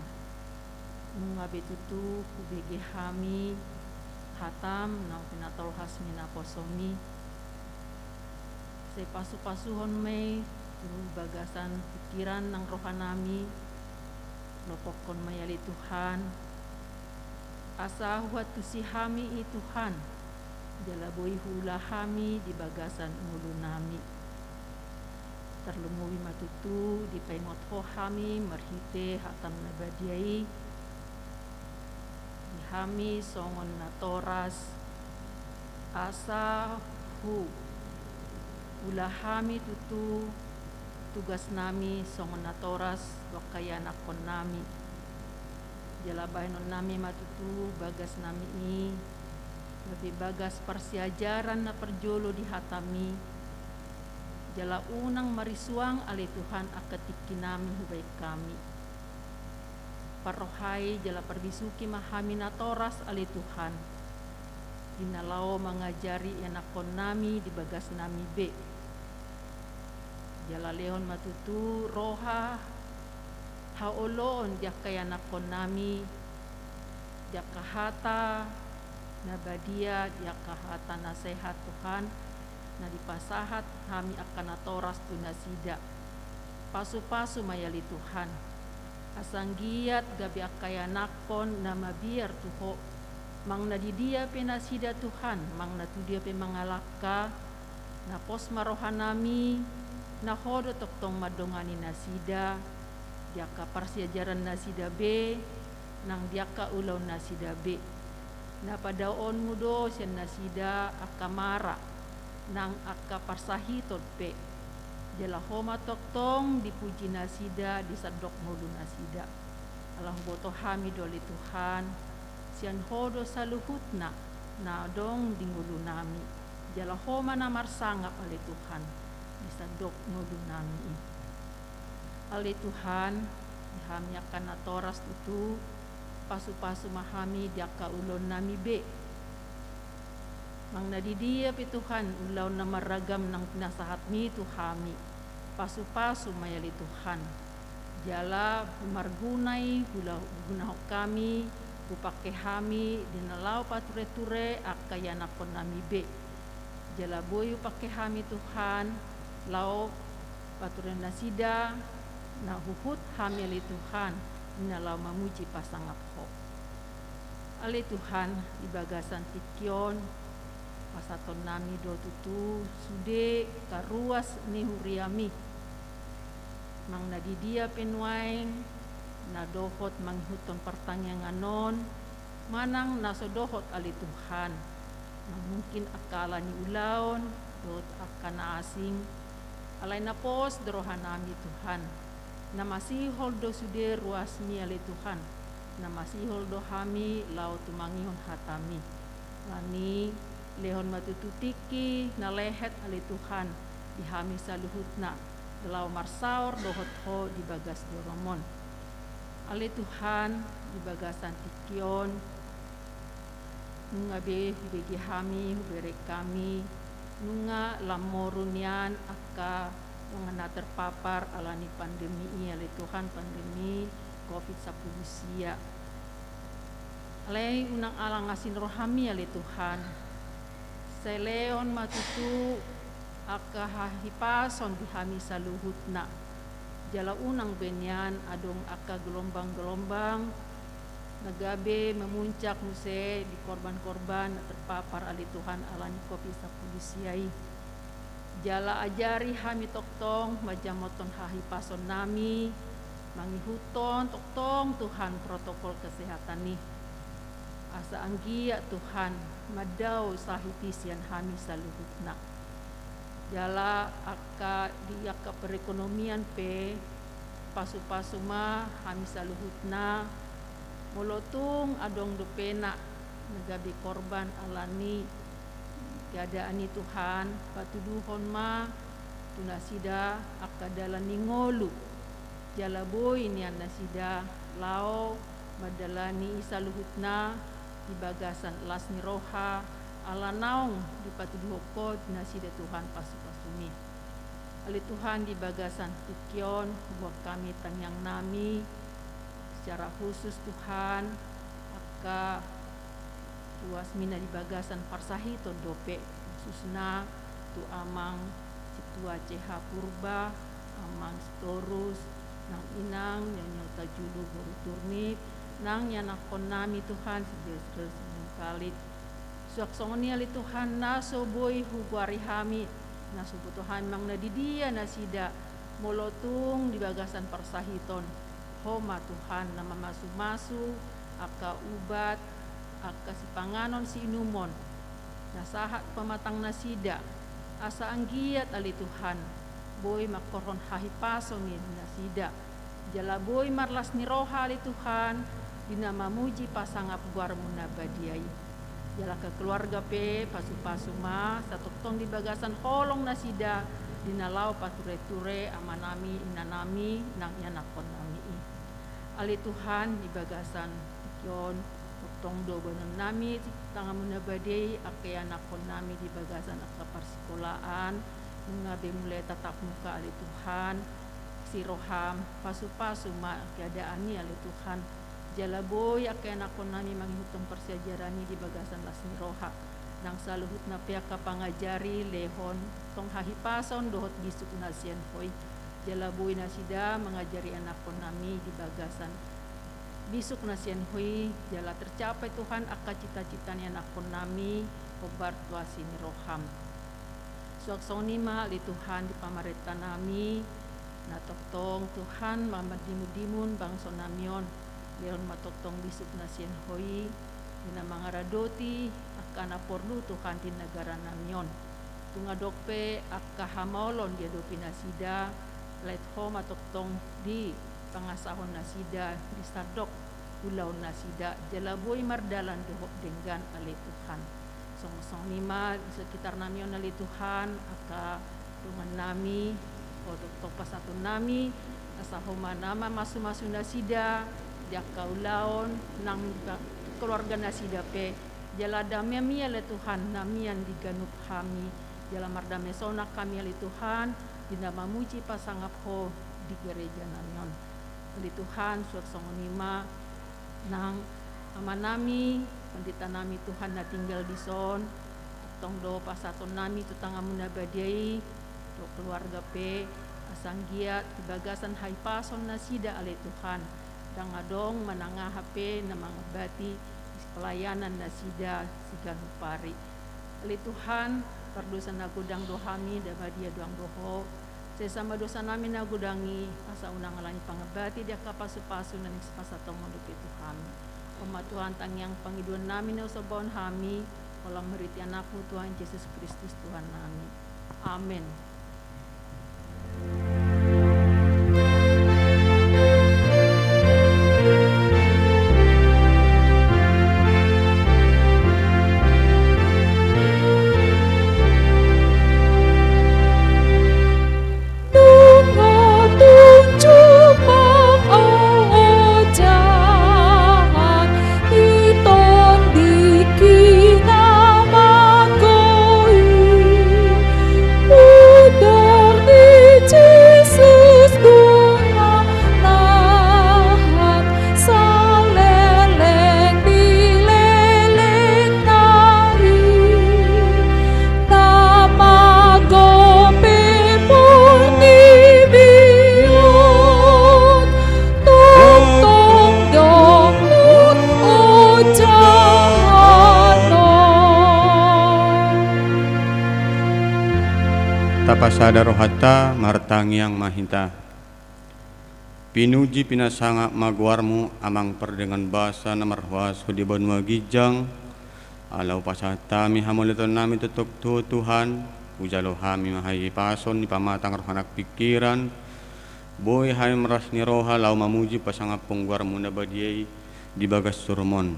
Nunga be tutu hubege hami hatam na pinatolhas ni naposomi. Sai pasupasuhon ma i tu bagasan pingkiran nang rohanami. Lopokkon ma i ale Tuhan, asa huantusi hami i Tuhan, jala boi huula hami di bagasan ngolunami. Tarlumobi ma tutu dipaingot Ho hami marhite hatam na badia i di hami songon natoras, asa huula hami tutu tugasnami songon natoras tu angka ianakkonnami. Jala bahenonnami ma tutu bagasnami i gabe bagas parsiajaran na parjolo di hatami. Jala unang marisuang ale Tuhan angka tingkinami hubahen hami. Parrohai jala parbisuhi ma hami natoras ale Tuhan, di na laho mangajari ianakkonnami di bagasnami be. Jala lehon ma tutu roha haoloon di angka ianakkonnami, di angka hata na badia, di angka hata na sehat Tuhan, na dipasahat hami angka natoras tu nasida. Pasupasu ma i ale Tuhan. Asa anggiat gabe angka ianakkon na mabiar tu Ho. Manang na di dia pe nasida Tuhan, manang na tu dia pe mangalangka, na pos ma rohanami, na Ho do tongtong mandongani nasida, di angka parsiajaran nasida be, nang di angka ulaon nasida be. Na padaoonmu do sian nasida angka mara, nang angka parsahiton pe. Jala Ho ma tongtong dipuji nasida di sandok ngolu nasida. Ala huboto hami do ale Tuhan, sian Ho do saluhutna na adong di ngolunami. Jala Ho ma na marsangap ale Tuhan, di sandok ngolunami i. Ale Tuhan, di hami angka natoras tutu, pasupasu ma hami di angka ulaonnami be. Manang na di dia pe Tuhan, ulaon na marragam nang pinasahatmi tu hami. Pasupasu ma i ale Tuhan. Jala marguna i hula-, hugunahon hami, hupangke hami, di na laho patureture angka ianakkonnami be. Jala boi hupangke hami Tuhan, laho pature nasida, na huhut hami ale Tuhan, di na laho mamuji pasangap Ho. Ale Tuhan, di bagasan tingki on, pasahatonnami do tutu sude angka ruas ni huriami. Manang na di dia pe nuaeng, na dohot mangihuthon partangiangan on, manang na so dohot ale Tuhan. Na mungkin angka ala ni ulaon, dohot angka na asing. Alai na pos do rohanami Tuhan. Na masihol do sude ruasmi ale Tuhan. Na masihol do hami laho tumangihon hatami. Alani, lehon ma tutu tingki na lehet ale Tuhan, di hami saluhutna, laho marsaor dohot Ho di bagas joroM on. Ale Tuhan, di bagasan tingki on, nunga be hubege hami, hubereng hami, nunga lam moru nian angka dongan na terpapar alani pandemi i ale Tuhan, pandemi covid sampulu sia. Alai unang alang asi ni rohaMi ale Tuhan. Sai lehon ma tutu angka hahipason di hami saluhutna. Jala unang be nian adong angka gelombang-gelombang na gabe memuncak muse di korban-korban na terpapar ale Tuhan alani covid sampulu sia i. Jala ajari hami tongtong manjamothon hahipasonnami, mangihuthon tongtong Tuhan protokol kesehatan i. Asa anggiat Tuhan mandao sahit i sian hami saluhutna. Jala angka di angka perekonomian pe, pasu-pasu ma hami saluhutna, molo tung adong dope na gabe korban alani keadaan i Tuhan, patuduhon ma tu nasida angka dalan ni ngolu. Jala boi nian nasida laho mandalani i saluhutna di bagasan las ni roha, ala naung dipatuduhon Ho tu nasida Tuhan pasu-pasuMi. Ale Tuhan, di bagasan tingki on huboan hami tangiangnami, secara khusus Tuhan, angka ruasMi na di bagasan parsahiton dope, khususna tu Amang Situa C H Purba, Amang Sitorus, nang Inang Nyonya Hutajulu boru Turnip, nang ianakkonnami Tuhan, si Jezreel, si Nengkalit. Suang songon i ale Tuhan, na so boi hugoari hami, na so huboto hami manang na di dia nasida, molo tung di bagasan parsahiton, Ho ma Tuhan na mamasu-masu angka ubat, angka sipanganon siinumon na sahat pamatang nasida, asa anggiat ale Tuhan, boi mangkorhon hahipason i nasida, jala boi marlas ni roha ale Tuhan, di na mamuji pasangap goarMu na badia i. Jala angka keluarga pe pasu-pasu ma, sai tongtong di bagasan holong nasida, di na laho pature-ture amanami, inanami, nang ianakkonnami i. Ale Tuhan, di bagasan tingki on, tongtong do baenonnami di tanganMu na badia i angka ianakkonnami di bagasan angka parsikolaan, Nunga be mulai tatap muka ale Tuhan, si roham, pasu-pasu ma keadaan i ale Tuhan. Jala boi angka ianakkonnami mangihuthon parsiajaran i di bagasan las ni roha. Nang saluhutna pe angka pangajari lehon tong hahipason dohot bisuk na sian Ho i. Jala boi nasida mangajari ianakkonnami di bagasan bisuk na sian Ho i, jala tercapai Tuhan angka cita-cita ni ianakkonnami hombar tu asi ni roham. Suang songon i ma ale Tuhan di pamarentanami, na tongtong Tuhan mandimun-dimun bangsonami on, lehon ma tongtong bisuk na sian Ho i, di na mangaradoti angka na porlu Tuhan di nagaranami on. Tung adong pe angka hamaolon diadopi nasida, laet Ho ma tongtong di pangasahon nasida, di sandok ulaon nasida, jala boi mardalan dohot denggan ale Tuhan. Songon-songon i ma di sekitarnami on ale Tuhan, angka dongannami, Ho tongtong pasahatonnami, asa Ho ma na mamasu-masu nasida di angka ulaon, nang keluarga nasida pe, jala dameam i ale Tuhan na mian di ganup hami, jala mardamesonak hami ale Tuhan, di na mamuji pasangap Ho di gerejanami on. Ale Tuhan, suang songon i ma nang amanami, panditanami Tuhan na tinggal dison, tong do pasahatonnami tu tanganmu na badia i, dohot keluarga pe, asa anggiat di bagasan hahipason nasida ale Tuhan, ndang adong manang aha pe na mangambati pelayanan nasida siganup ari. Ale Tuhan, pardosa na godang do hami, ndang badia do anggo Ho. Sesa ma dosanami na godang i, asa unang alani pangambati di angka pasu-pasu na naeng sipasahatonnami dope tu hami. On ma Tuhan tangiang pangidoannami na husomba hami, holan marhite Anakmu Tuhan Jesus Kristus Tuhannami. Amen. Tapasada rohanta, martangiang ma hita. Pinuji pinasangap ma goarmu, Amang pardenggan basa na marhuaso di banua ginjang. Ala hupasahat hami hamauliatennami tongtong tu Ho Tuhan, hujalo hami ma hahipason di pamatang roha nang pingkiran, boi hami marlas ni roha laho mamuji pasangaphon goarmu na badia i di bagas joromu on.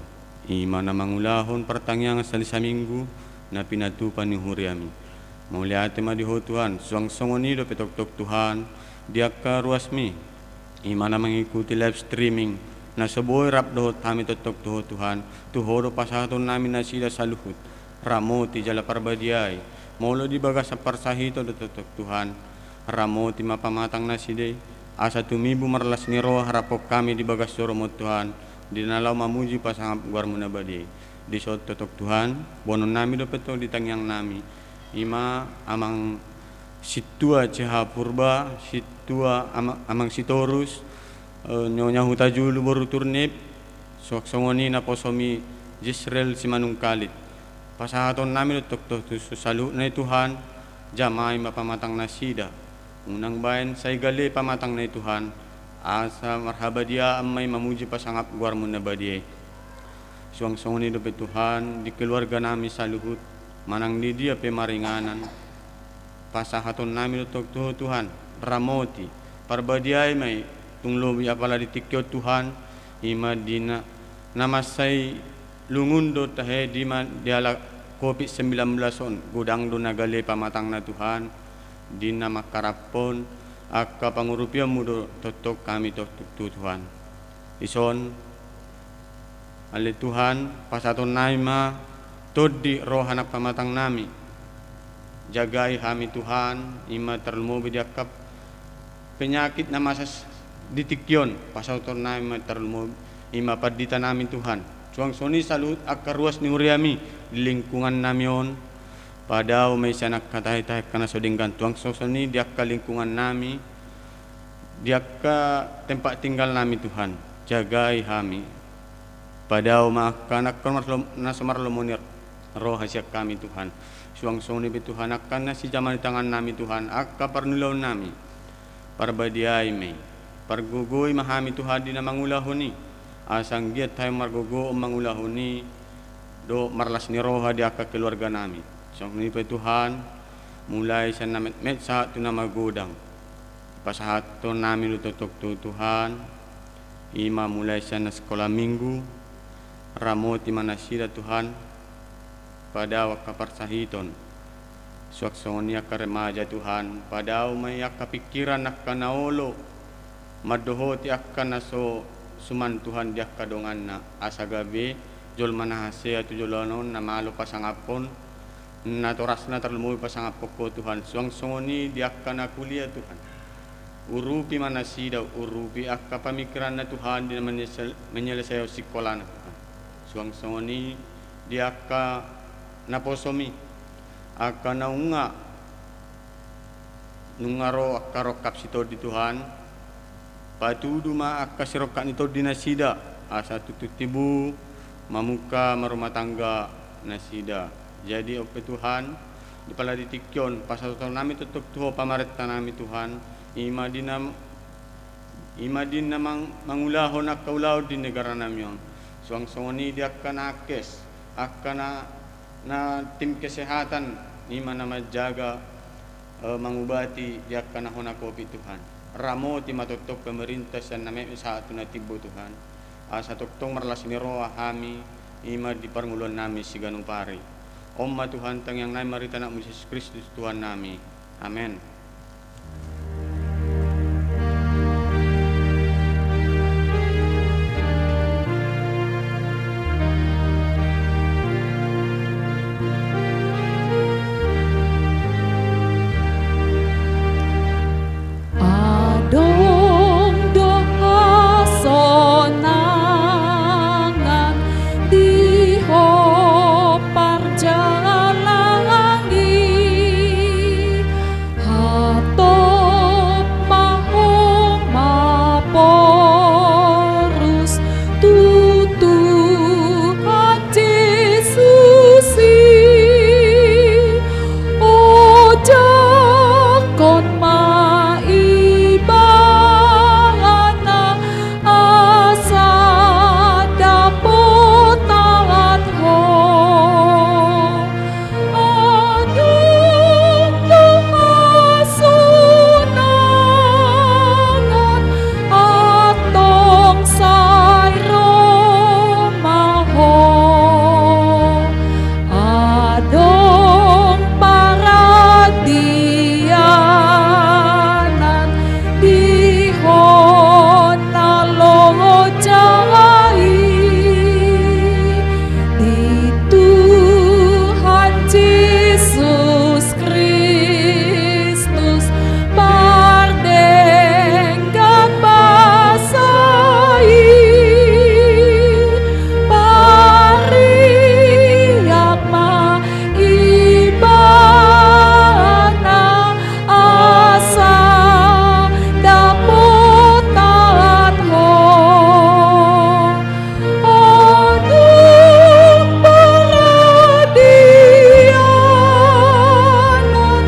I ma na mangulahon partangiangan sahali saminggu na pinatupa ni huriami. Mauliate ma di Ho Tuhan, suang songon i dope tongtong Tuhan, di angka ruasmi, i ma na mangikuti live streaming, na so boi rap dohot hami tongtong tu Ho Tuhan, tu Ho do pasahatonnami nasida saluhut, ramoti jala parbadiai, molo di bagasan parsahiton do tongtong Tuhan, ramoti ma pamatang nasida i, asa tumibu marlas ni roha haraphon hami di bagas joromu on Tuhan, di na laho mamuji pasangap goarmu na badia i. Dison tongtong Tuhan, boanonnami dope tong di tangiangnami, i ma Amang Sintua C H Purba, Sintua Ama-, Amang Sitorus, eh, Nyonya Hutajulu boru Turnip, suang songon i naposomi Jisrel Simanungkalit. Pasahatonnami do tongtong tu saluhutna i Tuhan, jamai ma pamatang nasida. Unang baen sai gale pamatangna i Tuhan, asa marhabadiaan ma i mamuji pasangap goarmu na badia i. Suang songon i dope Tuhan, di keluarganami saluhut, manang di dia pe maringanan, pasahatonnami do tongtong tu Ho Tuhan, ramoti, parbadiai ma i, tung lobi apala di tingki on Tuhan, i ma di na, na mansai lungun do tahe di ma di ala covid sembilan belas on, godang do na gale pamatangna Tuhan, di na mangkaraphon angka pangurupionmu do tongtong hami tongtong tu Tuhan. Dison, ale Tuhan, pasahatonnami ma tondi roha nang pamatangnami. Jagai hami Tuhan, i ma tarlumobi di angka penyakit na masa di tingki on, pasahaton nami ma tarlumobi i ma pandita nami Tuhan. Suang songon i saluhut angka ruas ni huriami di lingkungan nami on, padao ma i sian angka tahe-tahe angka na so denggan. Suang songon i di angka lingkungan nami, di angka tempat tinggal nami Tuhan, jagai hami. Padao ma angka na so marlomo ni roha sian hami Tuhan. Suang songon i pe Tuhan angka na sijama ni tangan nami Tuhan, angka parniulaon nami, parbadiai ma i. Pargogoi ma hami Tuhan di na mangulahon i, asa anggiat hami margogo mangulahon i dohot marlas ni roha di angka keluarga nami. Songon i pe Tuhan, mulai sian na metmet sahat tu na magodang, pasahaton nami do tongtong tu Tuhan, i ma mulai sian na sikola minggu, ramoti ma nasida Tuhan, padao angka parsahiton. Suang songon i angka remaja Tuhan, padao ma i angka pingkiran angka na olo, mandohoti angka na so suman Tuhan di angka donganna, asa gabe jolma na hasea tu joloan on na malo pasangaphon natorasna tarlumobi pasangaphon Ho Tuhan. Suang songon i di angka na kuliah Tuhan, urupi ma nasida, urupi angka pamingkiranna Tuhan di na menyelesaion sikolana Tuhan. Suang songon i di angka naposomi, angka na nunga, nunga ro angka rongkap sitondi Tuhan, patudu ma angka sirongkap ni tondi nasida, asa tutu tibu mamungka marumah tangga nasida. Jadi on pe Tuhan, di pala di tingki on pasahaton nami tongtong tu Ho pamarenta nami Tuhan, i ma di na i ma di na mangulahon angka ulaon di negara nami on. Suang songon i di angka nakes, angka na tim kesehatan, i ma na manjaga, mangubati di angka na hona covid Tuhan. Ramoti ma tongtong pemerintah sian na metmet sahat tu na timbo Tuhan, asa tongtong marlas ni roha hami, i ma di parngoluan nami siganup ari. On ma Tuhan tangiang nami marhite Anakmu Jesus Kristus Tuhan nami. Amen. Adong do hasonangan di Ho parjalangi, hatop ma ho maporus tu Tuhan Jesus i. Ojakhon ma Ibana asa dapotan ho. Adong do hasonangan, antong sai ro ma ho. Adong paradianan di Ho na loja i, di Tuhan Jesus Kristus pardenggan basa i. Pariak ma Ibana asa dapotan ho. Adong paradianan,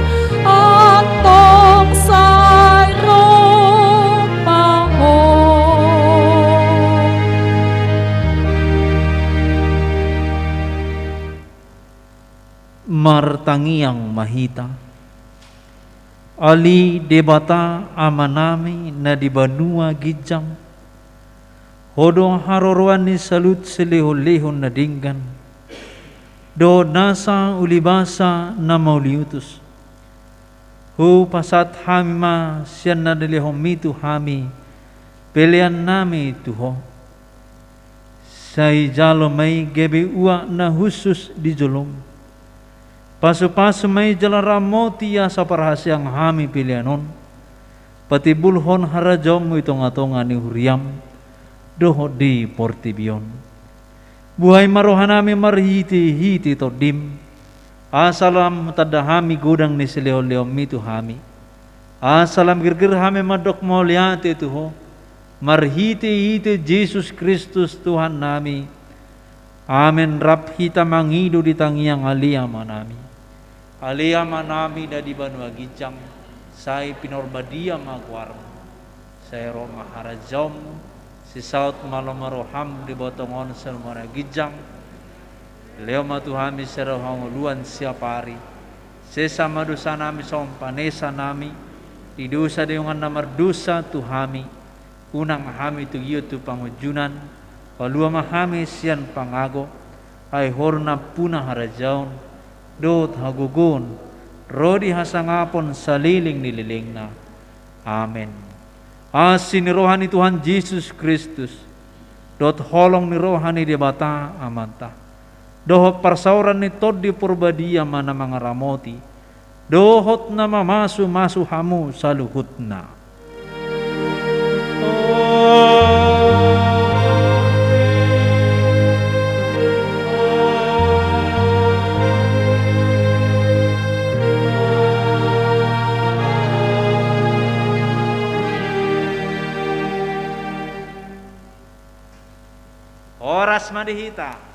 antong sai ro ma ho. Martangiang ma hita. Ale Debata Amanami na di banua ginjang, Ho do haroroan ni saluhut silehon-lehon na denggan dohot nasa ulibasa na mauliutus. Hupasahat hami ma sian na nilehonMi tu hami peleannami tu Ho. Sai jalo ma i gabe uap na hushus di joloM, Pasupasu ma i jala ramoti asa parhaseang hami pelean on, patimbulhon harajaonmu i tongatonga ni huriam dohot di portibi on. Buhai ma rohanami marhitehite Tondim, asa lam tanda hami godang ni silehonlehonmi tu hami, asa lam girgir hami mandok mauliate tu Ho, marhitehite Jesus Kristus Tuhannami. Amen. Rap hita mangido di tangiang Ale Amanami. Ale Amanami na di banua ginjang, sai pinarbadia ma goarmu. Sai ro ma harajaonmu, sai saut ma lomo roham di banua tonga on songon na di banua ginjang. Lehon ma tu hami sada hangoluan siapari. Sesa ma dosanami songon panesanami di dosa dongan na mardosa tu hami. Unang hami togihon tu pangunjunan, palua ma hami sian pangago, ai Ho do nampuna harajaon dohot hagogoon ro di hasangapon saleleng ni lelengna. Amen. Asi ni roha ni Tuhan Jesus Kristus, dohot holong ni roha ni Debata Amanta, dohot parsaoran ni Tondi Parbadia ma na mangaramoti dohot na mamasumasu hamu saluhutna. Horas ma di hita.